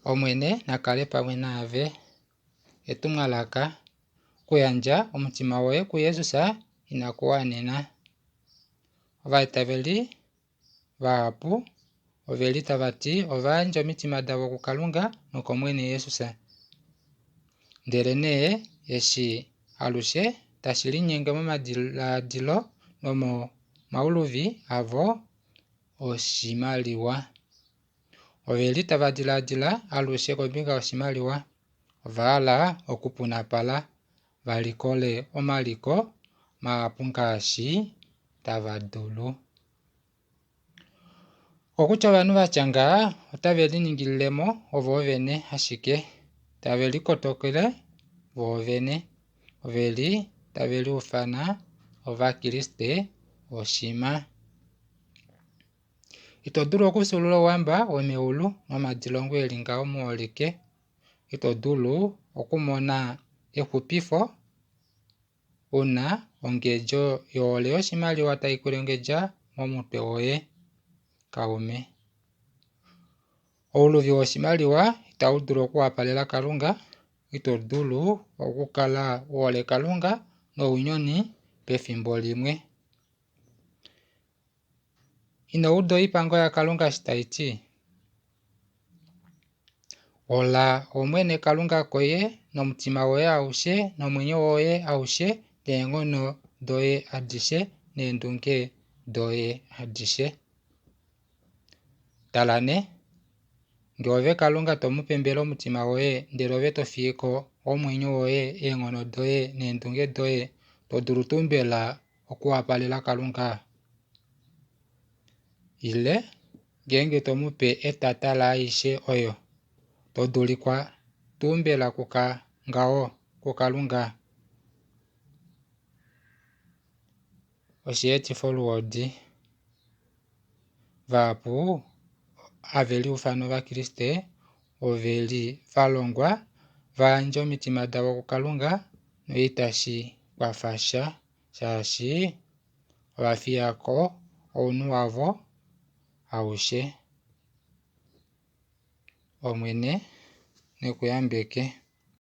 Omwene na kale pamwe naave. Etumwalaka, Okuyandja omutima woye kuJesus inaku wanena. Ovaitaveli vahapu ove li tava ti ova yandja omitima davo kuKalunga nokOmwene Jesus. Ndelenee eshi alushe tashi linyenge momadiladilo nomomauluvi avo oshimaliwa. Ove li tava diladila alushe kombinga yoshimaliwa. Ova hala okupunapala va likole omaliko mahapu ngaashi tava dulu. Kokutya ovanhu va tya ngaha otave liningilile mo ovo vene ashike, tave likotokele vo vene. Ove li tave liufana Ovakriste voshimha. Ito dulu okufyuulula ouhamba womeulu momadilongo e li ngaho muholike. Ito dulu okumona exupifo u na ongedjo yohole yoshimaliwa tai kwelengedja momutwe woye, kaume. Ouluvi woshimaliwa itau dulu okuwapalela Kalunga. Ito dulu okukala u hole Kalunga nounyuni pefimbo limwe. Ino uda oipango yaKalunga eshi tai ti, Hola Omwene Kalunga koye nomutima woye aushe, nomwenyo woye aushe, neenghono doye adishe, neendunge doye adishe. Tala nee, ngee ove Kalunga to mu pembele omutima woye, ndele ove to fiye ko omwenyo woye, eenghono doye neendunge doye, to dulu tuu mbela okuwapalela Kalunga? Ile ngeenge to mu pe etata laaishe oyo, to dulikwa tuu mbela kuka ngaho kuKalunga? Osheetifa oluhodi. Vahapu have liufana Ovakriste ove li va longwa va yandje omitima davo kuKalunga noitashi kwafa sha. shaashi ova fiya ko ounhu wavo aushe. Omwene ne ku yambeke.